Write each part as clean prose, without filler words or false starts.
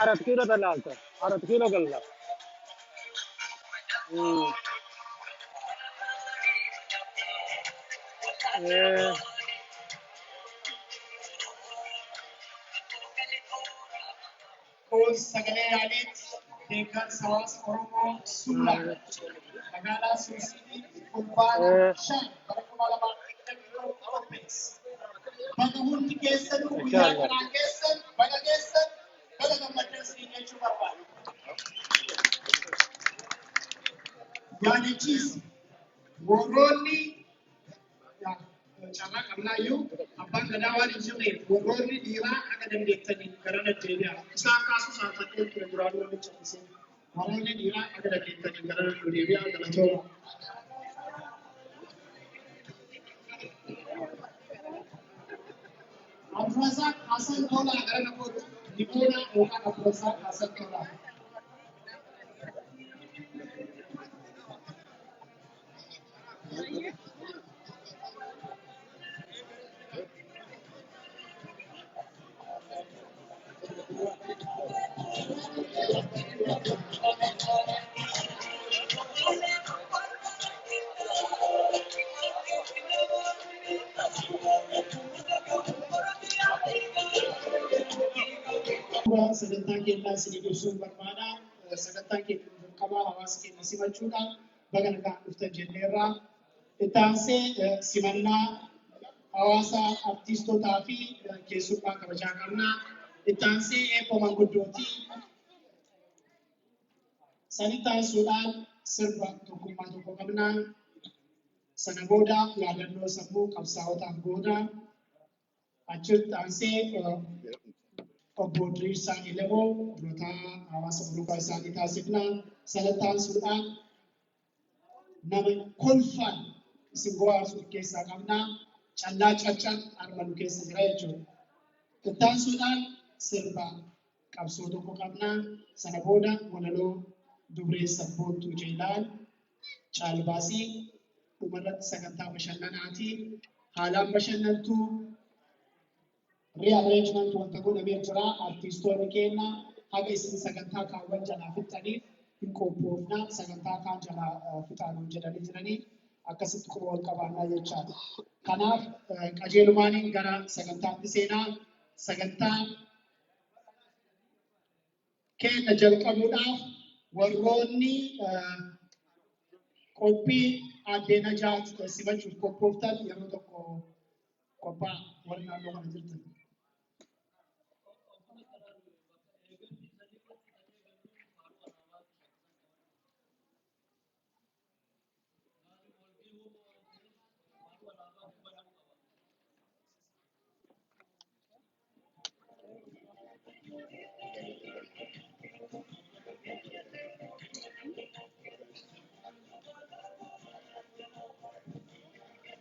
አራት ኪሎ ተላልተ 4 ኪሎ ገላ። Kun sagalee yaaliitti deeggarsa hawaasa Oromoo Suulaa magaalaa Suusiitii fulbaana 5 bara 2021 qopheesse. Baga hundi keessanuu guyyaa Inshallah. Kanaa keessan baga keessan baga gammaddan isiniin jechuu barbaada. Yaadachiisa warroonni carraa qabnaayyuu abbaan gadaa waan hin jirreef warroonni dhiiraa akka dandeettaniin gara deddeebi'a. Isaan kaasuu saanfadheen ture duraanuu wanni callisee. Warroonni dhiiraa akka dandeettaniin gara deddeebi'a, galatooma. Abdurazaaq Hasan Tolaa gara namoota Nimoona yookaan Abdurazaaq Hasan Tolaa. Sagantaa keenyaa isinii ibsuun barbaada. Sagantaa keenya jalqabaa hawaasa keenya simachuudhaan baga nagaan dhuftan jenneerra. Itti aansee simannaa hawaasa artiistotaa fi keessummaa kabajaa qabna. Itti aansee eebba manguddooti. Sanitti aansuudhaan sirba tokkummaa tokko qabna. Sana booda yaadannoo sammuu qabsaa'otaan booda achitti aansee obbo Diriirsaa Elemoo durataa hawaasa Oromoo isaanii taasifna. Sanatti aansuudhaan nama kolfaan isin bohaarsu of keessaa qabna. Callaa Caccan harma nu keessa jira jechuudha. Itti aansuudhaan sirba qabsoo tokko qabna. Sana booda walaloo dubree Sabboontuu Jeelaan caalbaasii, dhumarratti sagantaa bashannanaati. Haalaan bashannantuu rearrangement wanta godhamee jira. Artiistoonni keenya haga isin sagantaa kaawwan jalaa fixxaniif hin qophoofna. Sagantaa kaan jalaa fixaanuun jedhanii jiranii akkasitti quba wal qabaannaa jechaadha. Kanaaf qajeelumaaniin gara sagantaatti seenaa. Sagantaa keenya jalqabuudhaaf warroonni qophii addee Najaat simachuuf qophooftan yeroo tokko qophaa'a warri naannoo kana jirtan.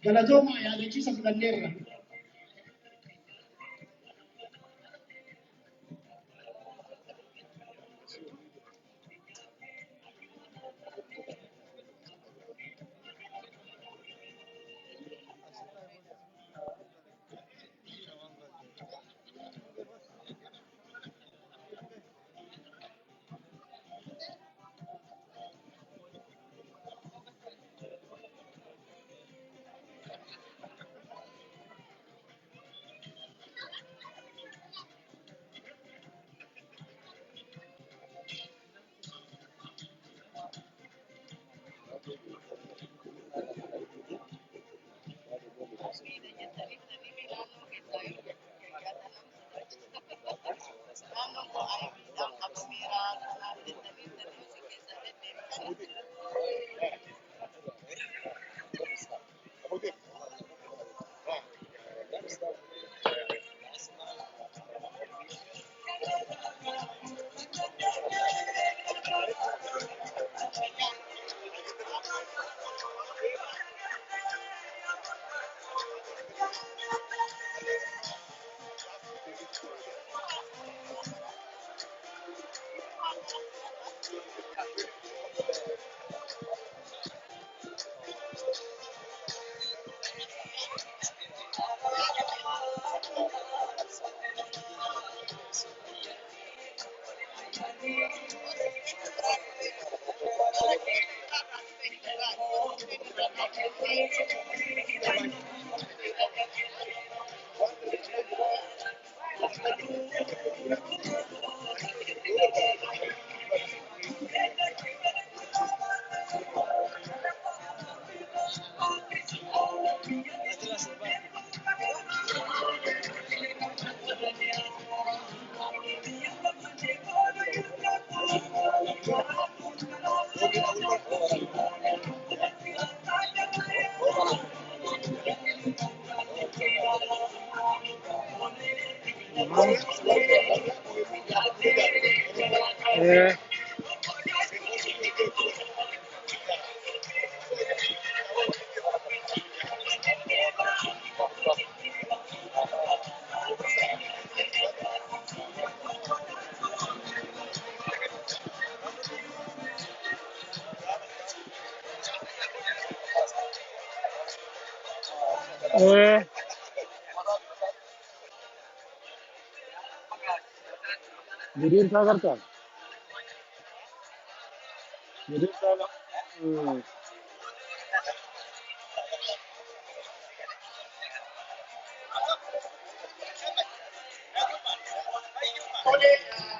Galatoomaa, yaadachiisa fudhanneerra. Diriirsaa gartaa? Diriirsaa Tolee,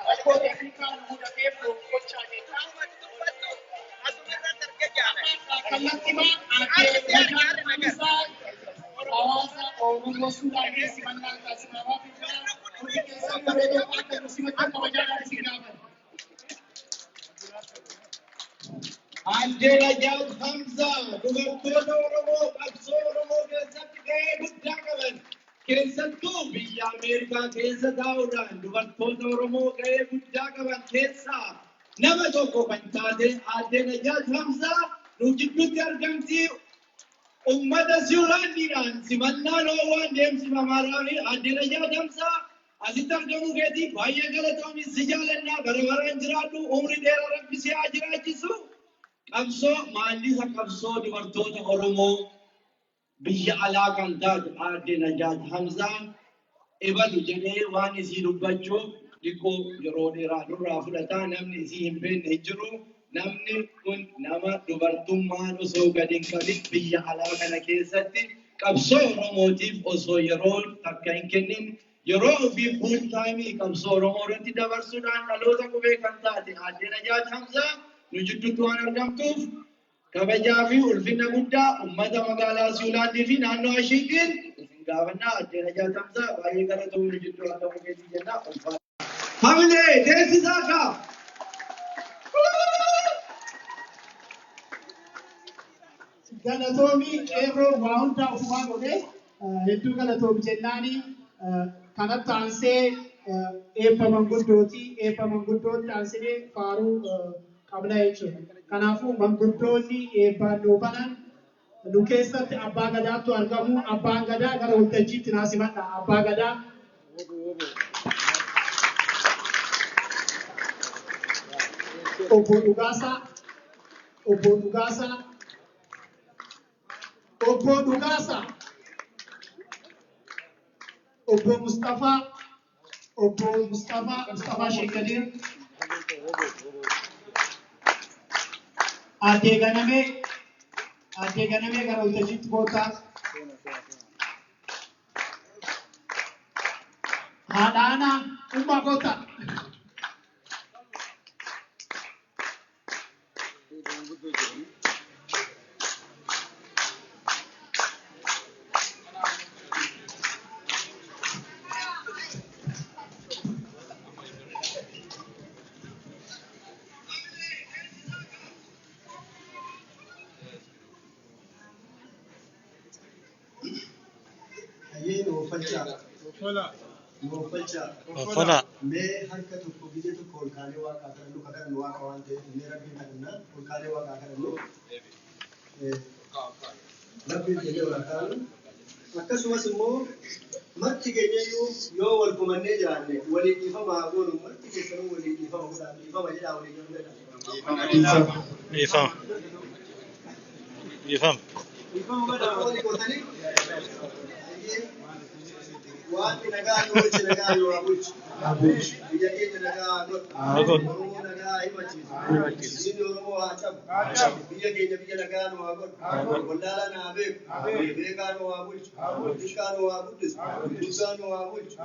rakkoo teeknikaa nu mudateef gochaa jirra. Kallattimaa aadde Najaat Hamzaa hawaasa Oromoo Suudaan simannaan taasifamaa jira. Hundi keessan bareedoo akka nu simatan kabajaadhaan isin gaafata. Aadde Najaat Hamzaa dubartoota Oromoo qabsoo Oromoo keessatti gahee guddaa qaban keessattuu biyya Ameerikaa keessa taa'uudhaan dubartoota Oromoo gahee guddaa qaban keessaa nama tokko kan taate Aadde Najaat Hamzaa nu gidduutti argamti. Uummata Siwulaandiidhaan simannaa loowwan deemsifamaa fi Aadde Najaat Hamzaa asitti argamuu keetii baay'ee galatoomi, si jaalannaa, bara baraan jiraadhu, umrii dheeraa Rabbi si haa jiraachisu. Qabsoo maallisa qabsoo dubartoota Oromoo biyya alaa kan taate Aadde Najaat Hamzaa ebalu jedhee waan isii dubbachuuf xiqqoo yeroo dheeraa nurraa fudhataa, namni isii hin beekne hin jiru. Namni kun nama dubartummaan osoo gadi hin qabin biyya alaa kana keessatti qabsoo Oromootiif osoo yeroo takka hin kennin yeroo ofii full time qabsoo Oromoo irratti dabarsuudhaan dhaloota qubee kan taate Aadde Najaat Hamzaa nu jidduutti waan argamtuuf kabajaa fi ulfina guddaa uummata magaalaa Siwulaandii fi naannoo ishiitiin isin gaafannaa. Aadde Najaat Hamzaa, baay'ee galatoomii, nu jidduu argamuu keetii jennaa, ulfaata. Hamilee teessisaa kaa. Galatoomii qeerroo, waa hundaa ofumaa godhee, hedduu galatoomi jennaani. Kanatti aansee eebba manguddooti. Eebba manguddootti aansinee faaruu qabna jechuudha. Kanaafuu manguddoonni eebbaan nuu banan nu keessatti abbaa gadaattu argamu. Abbaan gadaa gara waltajjiitti naa simadha. Abbaa gadaa. Obbo Dhugaasaa, Obbo Dhugaasaa, Obbo Dhugaasaa, Obbo Mustafaa, Obbo Mustafaa, Mustafaa Sheekadir, Aadde Ganamee, Aadde Ganamee gara waltajjiitti koottaa. Haadha Aanaa, Ummaa, koottaa. Hayyee, nu uffachaa. Nu uffachaa. Uffata. Mee harka tokko gizee tokko ol kaanee waaqaa kadhannu, kadhannu waaqa waan ta'eef mee Rabbiin kadhannaa, ol kaanee waaqaa kadhannu. Rabbiin jennee ol haa kaanu. Akkasumas immoo marti keenyayyuu yoo wal komannee jiraanne walii dhiifama haa goonu, marti keessanuu walii dhiifama godhaa, dhiifama jedhaa walii jedhaa. Dhiifama. Dhiifama. Dhiifama godhaa walii gootanii. Hayyee, waaqni nagaa nu bulchi, nagaa nu haa bulchu. Biyya keenya nagaa haa godhu. Haa godhu. Oromoo nagaa haa himachiisu. Himachiisu. Diinni Oromoo haa cabu. Biyya keenya biyya nagaa nu haa godhu. Wallaalaa nu haa beeku. Beekaa nu haa bulchu. Xiqqaa nu haa guddisu. Guddaa nu haa bulchu.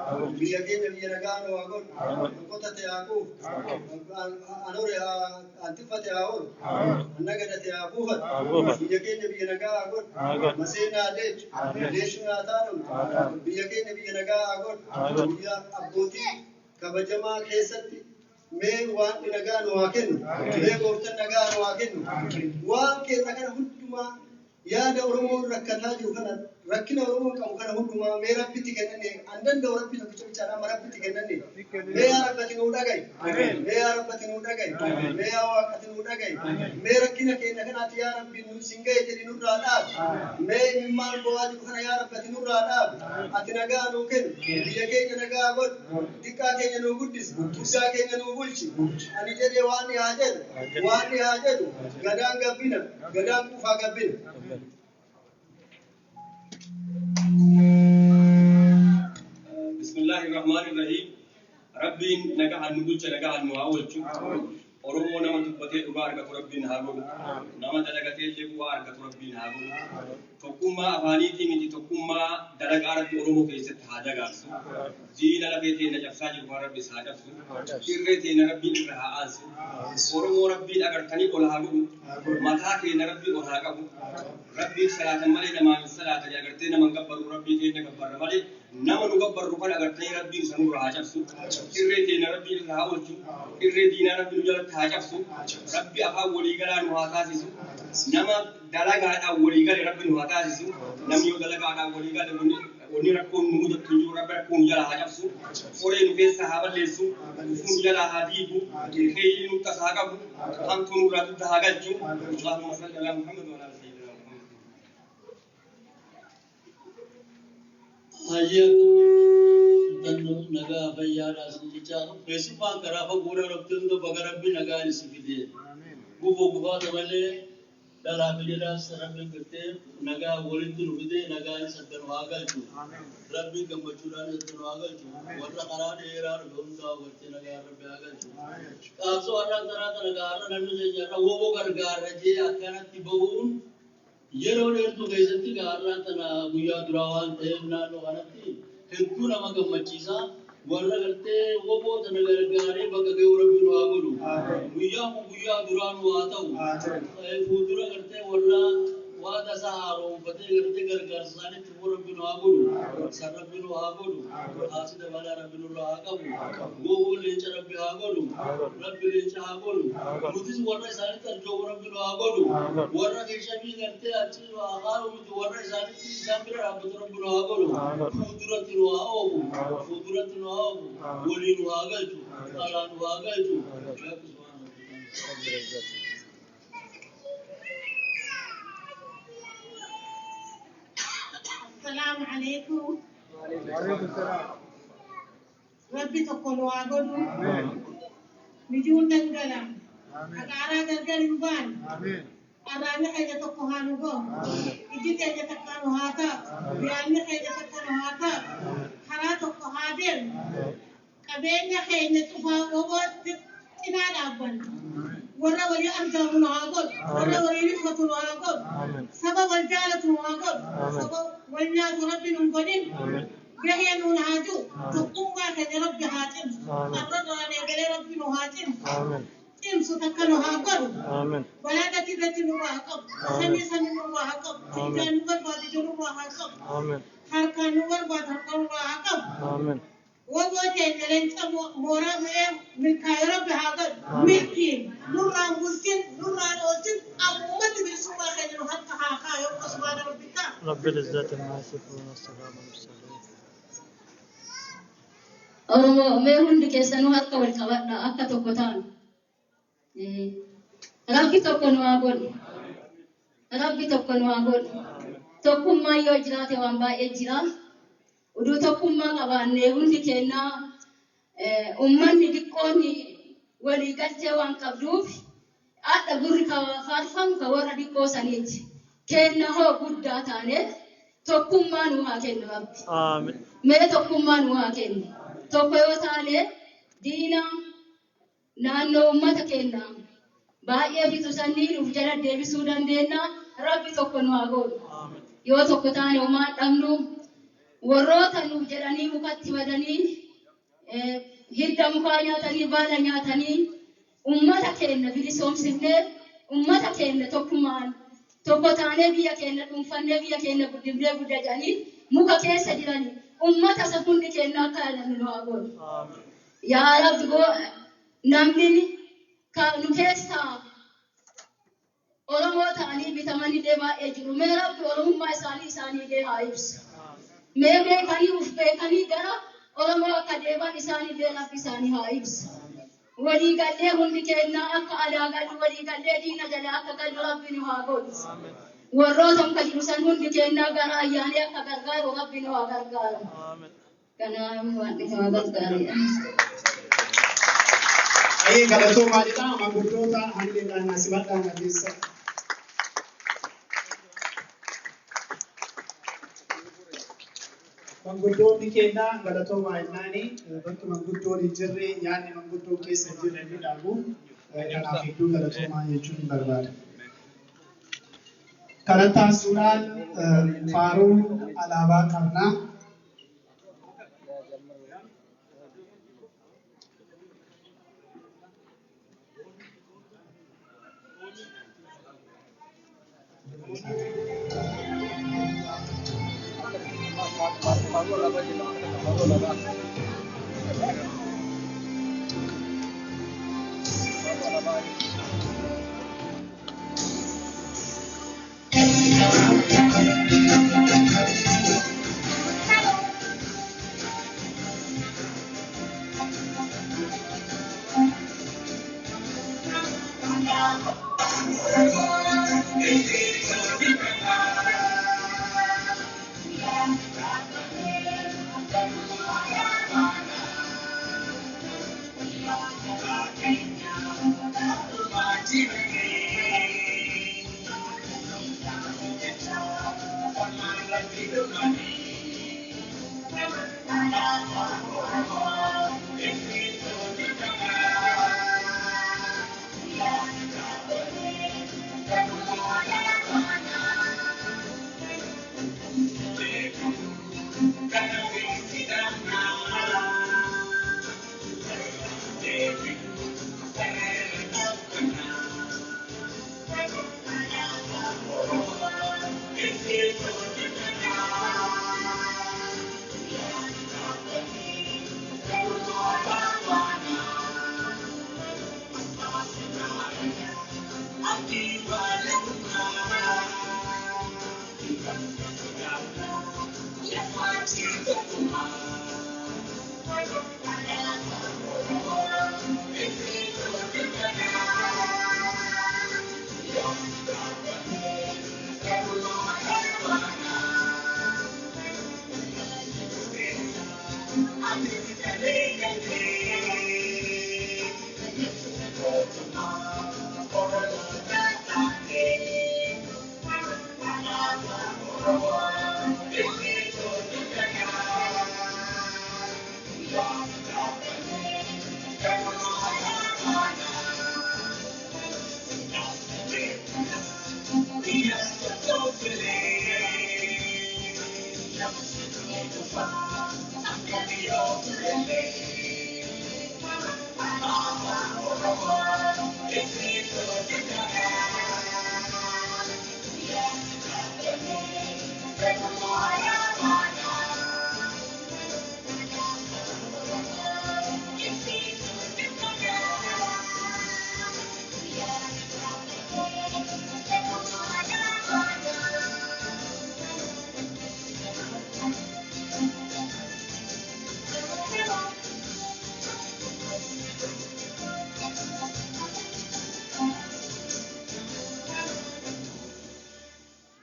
Biyya keenya biyya nagaa nu haa godhu. Kan qotate haa quufu. Kan hore haa kan tiffate haa horu. Kan nagadate haa buufatu. Haa buufatu. Biyya keenya biyya nagaa haa godhu. Haa godhu. Maseenna haa deechu. Deeshuun haa taadhamtu. Biyya keenya biyya nagaa haa godhu. Haa godhu. Biyya abbootii kabajamaa keessatti mee waan nagaa nu haa kennu. Mee gooftaan nagaa nu haa kennu. Waan keenya kana hundumaa yaada Oromoon rakkataa jiru kana rakkina Oromoon qabu kana hundumaa mee rabbitti kennanne an danda'u rabbi tokkicha bichaadha amma rabbitti kennanne. Mee yaa rabbati nuu dhaga'i. Mee yaa rabbati nuu dhaga'i. Mee yaa waaqati nuu dhaga'i. Mee rakkina keenya kanaati yaa rabbi nu sin ga'e jedhi nurraa dhaabi. Mee imimmaan bo'aa jiru kana yaa rabbati nurraa dhaabi. Ati nagaa nuu kenni. Biyya keenya nagaa godhu. Xiqqaa keenya nuu guddisi. Guddaa keenya nuu bulchi. Ani jedhee waan ni haa jedhu. Waan ni haa jedhu. Gadaan gabbina. Gadaan quufaa gabbina. Bismillahi rahmaani rahiim. Rabbiin nagaa nu bulcha nagaa nu haa oolchu. Oromoo nama dubbatee dhugaa argatu Rabbiin haa godhu. Nama dalagatee illee bu'aa argatu Rabbiin haa godhu. Tokkummaa afaaniitii miti tokkummaa dalagaa Rabbi Oromoo keessatti haa dagaagsu. Diina lafee teenya cabsaa jiru kan Rabbi haa cabsu. Irree teenya Rabbiin irra haa aansu. Oromoo Rabbiin agartanii ol haa godhu. Mataa keenya Rabbiin ol haa qabu. Rabbiin salaatan malee namaa hin salaatanii agartee nama hin gabbarru Rabbii keenya gabbarra malee nama nu gabbarru kan agartanii Rabbiin isa nurra haa cabsu. Irree teenya Rabbiin irra haa oolchu. Irree diinaa Rabbi nu jalatti haa cabsu. Rabbi afaan walii galaa nu haa taasisu. Nama dalagaadhaan walii gale Rabbi nu haa taasisu. Namni yoo dalagaadhaan walii gale wanni rakkoon nu mudatu hin jiru Rabbi rakkoo nu jalaa haa cabsu. Qoree nu keessaa haa balleessu. Gufuu nu jalaa haa diigu. Keeyyi nu tasaa haa qabu. Hamtuu nurraa dugda haa galchu. Allahumma salli ala Muhammad wa ala sayyidina Muhammad. Hayyee akkam jirtan nagaa fayyaadhaa isin jechaa keessumaan karaa fagoodhaa dhufte hunda baga rabbi nagaan isin fide. Gufuu gufaata malee dhalaa fi jedhaas rabbiin gartee nagaa walitti nu fide nagaan adda nu haa galchu. Rabbiin gammachuudhaan adda nu haa galchu. Warra karaa dheeraa dhufe hundaa gartee nagaan rabbi haa galchu. Qabsoo har'aan karaa tana gaarra namni keenya irra woboo gargaarra jee akkanatti bahuun yeroo dheertuu keessatti gaarraan tana guyyaa duraa waan ta'eef naannoo kanatti hedduu nama gammachiisa. Warra gartee woboo tana gargaaree bakka ga'u rabbi nu haa godhu. Guyyaan kun guyyaa duraa nu haa ta'u. Fuuldura gartee warra waadaa isaa haaromfatee gartee gargaarsa isaaniitti immoo rabbi nu haa godhu. San rabbi nu haa godhu. Haasida balaa rabbi nurraa haa qabu. Gowwoon leenca rabbi haa godhu. Rabbi leenca haa godhu. Nutis warra isaanitti arjoomu rabbi nu haa godhu. Warra keeshamii gartee achi haa miti warra isaanitti isaan bira dhaabbatu rabbi nu haa godhu. Fuulduratti nu haa oofu. Fuulduratti nu haa oofu. Walii nu haa galchu. Alaa nu haa galchu. Rabbi subhaanahu wa ta'ala. السلام عليكم. وعليكم السلام. Rabbi tokko nu haa godhu. Mijuun dangala. Aqaaraa gargar hin baane. آمين. Arraabni keenya tokko haa nu ga'u. Iji keenya takka nu haa taatu. Yaadni keenya takka nu haa taatu. Karaa tokko haa deemnu. Qabeenya keenya cufaa oboo cinaa dhaabbanna. Warra walii argamu nu haa godhu. Warra walii rifatu nu haa godhu. Saba wal jaalatu nu haa godhu. Saba wal nyaatu rabbi nu hin godhin. Gahee nuun haa jiru. Tokkummaa keenya rabbi haa cimsu. Har'arraan eegalee rabbi nu haa cimsu. Cimsu takka nu haa godhu. Balaa irratti nurraa haa qabu. Samii samii nurraa haa qabu. Ijaan nu barbaadu ija nurraa haa qabu. Harkaan nu barbaadu harka nurraa haa qabu. Woboo keenya leenca mooraa fe'ee milkaa'ee rabbi haa godhu. Milkiin nurraan bulchin nurraan oolchin ammatti bilisummaa keenya nu harka haa kaayu akkasumaan rabbi ta'a. رب العزة عما يصفون والسلام على المرسلين. Oromoo mee hundi keessanuu harka wal qabadha akka tokko taanu. Rabbi tokko nu haa godhu. Rabbi tokko nu haa godhu. Tokkummaan yoo jiraate waan baay'ee jira. Uduu tokkummaa qabaannee hundi kennaa uummanni xiqqoon walii galtee waan qabduuf haadha gurri ka faarfamu ka warra xiqqoo saniiti. Kenna hoo guddaa taane tokkummaa nu haa kennu Rabbi. آمين. Mee tokkummaa nu haa kennu. Tokko yoo taane Diina naannoo uummata keenya baay'ee fixu sanii nuuf jala deebisuu dandeenya. Rabbi tokko nu haa godhu. Yoo tokko taane homaa dhabnu warroota nuuf jedhanii mukatti badanii hidda mukaa nyaatanii baala nyaatanii uummata keenya bilisoomsifnee uummata keenya tokkummaan tokko taanee biyya keenya dhuunfannee biyya keenya guddifnee guddajanii muka keessa jiranii uummata isa hundi keenya akka yaadannu nu haa godhu. Yaa Rabbi namni nu keessaa Oromoo ta'anii bitamanillee baay'ee jiru. Mee Rabbi Oromummaa isaanii isaaniillee haa ibsu. Mee beekanii uf beekanii gara Oromoo akka deeman isaanillee Rabbi isaanii haa ibsu. Walii gallee hundi keenya akka alaa gallu walii gallee diina jala akka gallu Rabbi nu haa godhu. Warroota muka jiru san hundi keenya gara ayyaanee akka gargaaru Rabbi nu haa gargaaru. Kanaaf waan nu haa gargaarudha. Ayee galatoomaa jedha manguddoota hamileedhaan simadhaan keessa. Manguddoonni keenya galatoomaa jennaani bakki manguddoon hin jirre yaadni manguddoon keessa hin jirre ni dhaabu. Kanaaf hedduu galatoomaa jechuun hin barbaada. Kanatti aansuudhaan faaruu alaabaa qabna.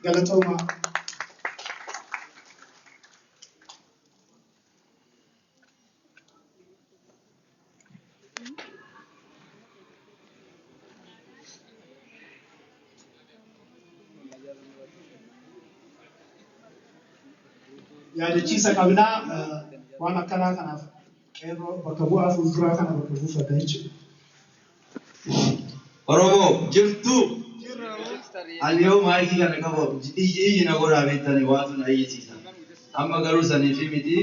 Galatoomaa. Yaadachiisa qabnaa waan akkanaa kanaaf Qeerroo bakka bu'aa fuulduraa kana bakka buufadha jechuudha. Oromoo jirtu, ani yoo maayikii kana qabu iyyi iyyi na godhaa beektanii waatu na iyyisiisa. Amma garuu saniifi miti,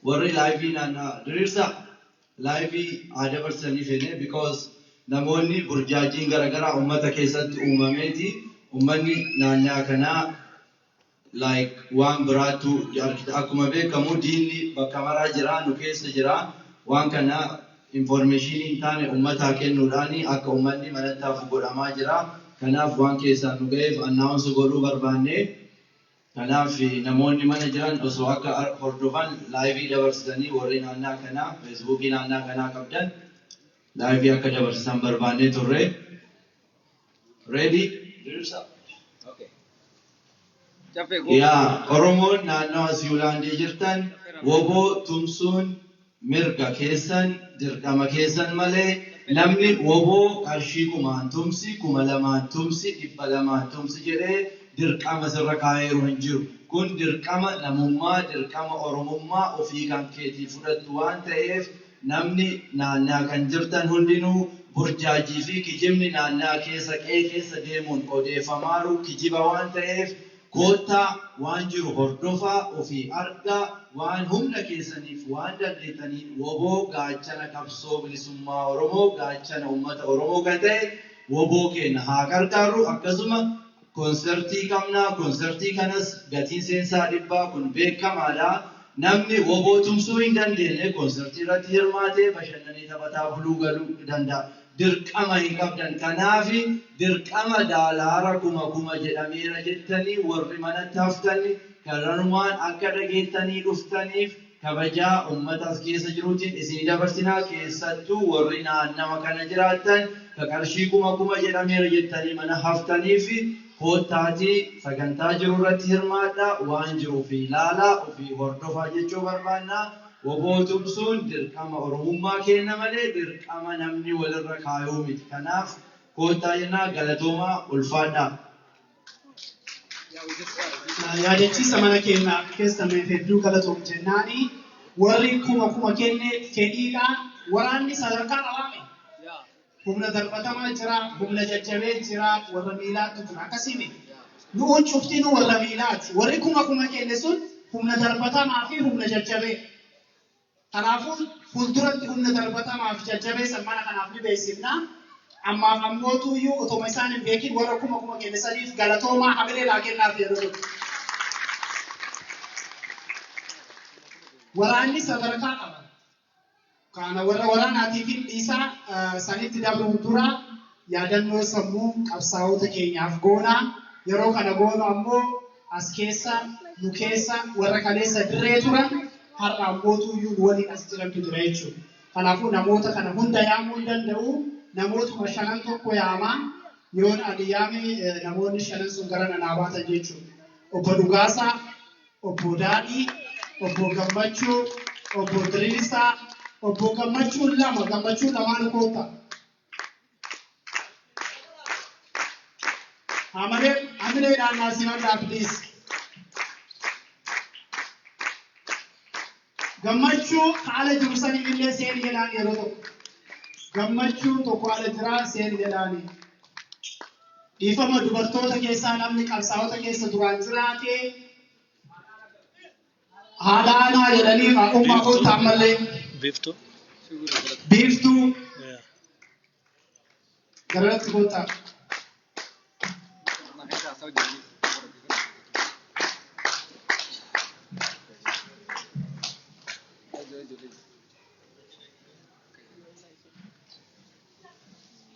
warri live naannaa diriirsa live haa dabarsanii fene, because namoonni burjaajiin garaagaraa uummata keessatti uumameeti uummanni naannaa kanaa like waan biraatu akkuma beekamu diinni bakka maraa jira, nu keessa jira. Waan kana information hin taane uummataa kennuudhaani akka uummanni manatti hafu godhamaa jira. Kanaaf waan keessaan nu ga'eef announce godhuu barbaanne. Kanaaf namoonni mana jiran osoo akka hordofan live dabarsitanii, warri naannaa kanaa Facebookii naannaa kanaa qabdan live akka dabarsitan barbaannee turre. Ready? Diriirsa. Yaa Oromoon naannoo Siiyulaandii jirtan, WBO tumsuun mirga keessan, dirqama keessan malee namni WBO qarshii 1000n tumsi, 2000n tumsi, 200n tumsi jedhee dirqama sirra kaa'eeru hin jiru. Kun dirqama namummaa, dirqama Oromummaa ofii kan keetii fudhattu waan ta'eef, namni naannaa kan jirtan hundinuu burjaajii fi kijibni naannaa keessa qe'ee keessa deemuun odeeffamaaru kijiba waan ta'eef, koottaa waan jiru hordofaa, ofii argaa, waan humna keessaniif waan dandeettaniin WBO, gaachana qabsoo bilisummaa Oromoo, gaachana uummata Oromoo kan ta'e WBO keenya haa gargaarru. Akkasuma konsertii qabnaa. Konsertii kanas gatiin seensaa 100, kun beekamaadha. Namni WBO tumsuu hin dandeenye konsertii irratti hirmaatee bashannanee taphataa buluu galuu danda'a. Dirqama hin qabdan. Kanaafi dirqama daalaara kuma kuma jedhameera jettanii warri manatti haftani karanumaan akka dhageettanii dhuftaniif kabajaa uummata as keessa jiruutiin isinii dabarsinaa. Keessattuu warri naannawa kana jiraattan ka qarshii kuma kuma jedhameera jettanii mana haftaniif, koottaatii sagantaa jiru irratti hirmaadhaa, waan jiru ofii ilaalaa, ofii hordofaa jechuu barbaannaa. WBO tumsuun dirqama Oromummaa kenna malee dirqama namni walirra kaayuu miti. Kanaaf koottaa jennaa. Galatoomaa, ulfaadhaa. Yaadachiisa mana keenya keessameef hedduu galatoom jennaani. Warri kuma kuma kenne fedhiidhaan, waraanni sadarkaa qabaame. Humna darbatamaa jira, humna jajjabee jira, warra miilaatu jira. Akkasii nu'uun cuftinuu warra miilaati. Warri kuma kuma kenne sun humna darbatamaa fi humna jajjabee. Kanaafuu fuulduratti humna darbatamaa fi jajjabee san mana kanaaf ni beeksifna. Ammaaf ammootuyyuu otoma isaan hin beekin warra kuma kuma kenne saniif galatoomaa, hamilee naa kennaaf yeroo tokko. Waraanni sadarkaa qaba. Kana warra waraanaatiif dhiisaa, sanitti dabruun dura yaadannoo sammuu qabsaa'ota keenyaaf goonaa. Yeroo kana goonu ammoo as keessa nu keessa warra kaleessa dirree turan, har'a ammootuyyuu nu waliin as jirantu jira jechuudha. Kanaafuu namoota kana hunda yaamuu hin danda'u. Namootuma shanan tokko yaamaa. Yoon ani yaame namoonni shanan sun gara nanaa baatan jechuudha. Obbo Dhugaasaa, Obbo Daadhii, Obbo Gammachuu, Obbo Diriirsaa, Obbo Gammachuun lama, Gammachuun lamaan koota. Amalee amileedhaan naa simadhaa, please. Gammachuu haala jiru saniin illee seeni jedhaan yeroo tokko. Gammachuun tokko haala jiraa seeni jedhaani. Dhiifama, dubartoota keessaa namni qabsaa'ota keessa duraan jiraate haadha aanaa jedhanii ummaa koota ammallee. Biiftuu. Biiftuu garanatti koota.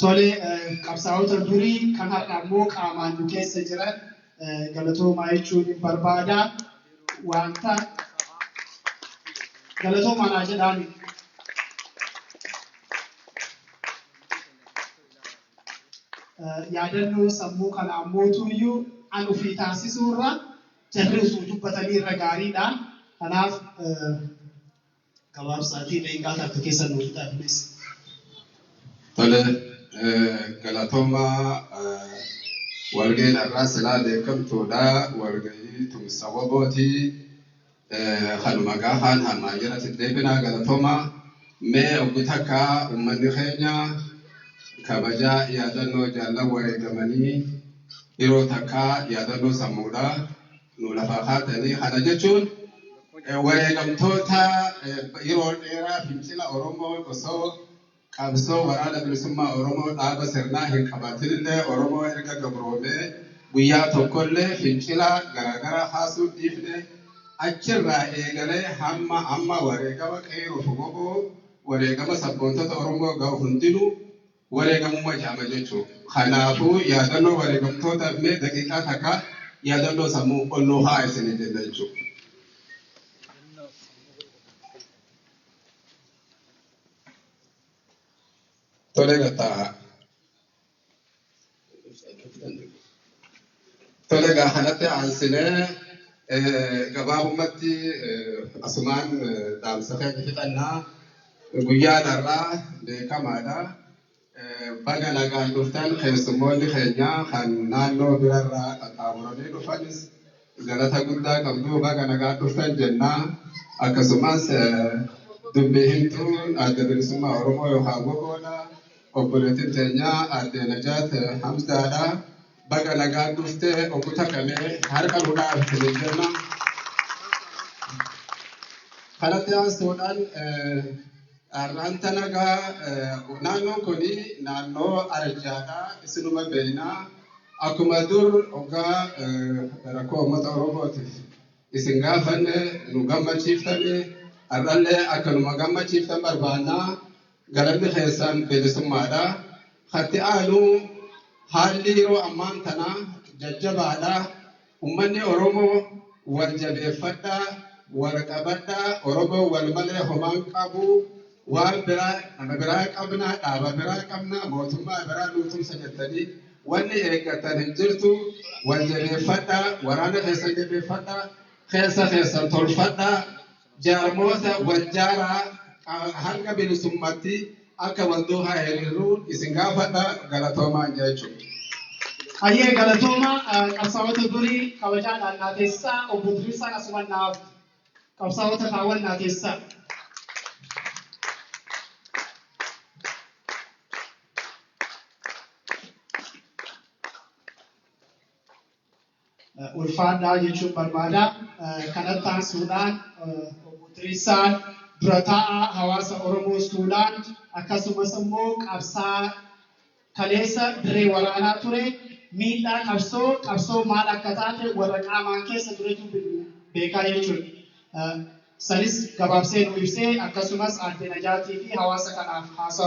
Tole, qabsaa'ota durii kan har'a ammoo qaamaan nu keessa jiran galatoomaa jechuun hin barbaada. Wanta galatoomaa naa jedhaani. Yaadannoo sammuu kana ammootuyyuu an ofii taasisuu irra jarri osoo dubbatanii irra gaariidha. Kanaaf gabaabsaatii daqiiqaa takka keessa nuuf fixaa, please. Tole, galatoomaa. Walga'iin har'aa silaa beekamtuudha. Walga'ii tumsa WBOti. Kanuma gaafaan hammaa jiratti deebinaa, galatoomaa. Mee obbo takka uummanni keenya kabajaa yaadannoo jaallan wareegamanii yeroo takka yaadannoo sammuudhaa nu lafaa kaatanii kana jechuun wareegamtoota yeroo dheeraa fincila Oromoo osoo qabsoo waraana bilisummaa Oromoo dhaaba sirnaa hin qabaatinillee Oromoo erga gabroomee guyyaa tokkollee fincila garaagaraa kaasuu dhiifne achirraa eegalee hamma amma wareegama qeerroo fi goboo wareegama sabboontota Oromoo gahu hundinuu wareegamummaa jedhama jechuudha. Kanaafuu yaadannoo wareegamtootaaf mee daqiiqaa takka yaadannoo sammuu onnoo haa isinii jenna jechuudha. Tole gataa. Tole egaa kanatti aansinee gabaabumatti asumaan dhaamsa keenya fixannaa guyyaan har'aa beekamaadha. Baga nagaan dhuftan keessummoonni keenya kan naannoo birarraa qaxxaamuranii dhufanis galata guddaa qabdu baga nagaan dhuftan jennaa. Akkasumas dubbii himtuun adda bilisummaa Oromoo yookaan gogoodha. Obboleettiin teenya aadde Najaat Hamzaadha. Baga nagaan dhuftee obbo Takamee harka nu dhaabsine jenna. Kanatti aansuudhaan har'aan tanagaa naannoon kun naannoo arjaadha. Isinuma beeknaa. Akkuma dur hoggaa rakkoo uummata Oromootiif isin gaafanne nu gammachiiftani har'allee akkanuma gammachiiftan barbaannaa. Galanni keessan bilisummaadha. Hatti aanu haalli yeroo ammaan tanaa jajjabaadha. Uummanni Oromoo wal jabeeffadhaa, wal qabadhaa, Oromoo wal malee homaan qabu. Waan biraa nama biraa qabna, dhaaba biraa qabna, mootummaa biraa nuu tumsa jettanii wanni eeggatan hin jirtu. Wal jabeeffadhaa, waraana keessan jabeeffadhaa, keessa keessan tolfadhaa, jaarmoota wal jaaraa hanga bilisummaatti akka wal duukaa hiriirru isin gaafadha galatoomaan jechuudha. Hayyee galatooma qabsaa'ota durii kabajaadhaan naa teessisaa obbo Diriirsaan asumaan naaf qabsaa'ota kaawwan naa teessisaa. Ulfaadhaa jechuun barbaada. Kanatti aansuudhaan obbo Diriirsaan dura taa'aa hawaasa Oromoo Suulaan akkasumas immoo qabsaa kaleessa dirree waraanaa ture miidhaa qabsoo qabsoo maal akka taate warra qaamaan keessa turetu beekaa jechuudha. Sanis gabaabsee nu ibsee akkasumas aadde Najaatii fi hawaasa kanaaf haasawa.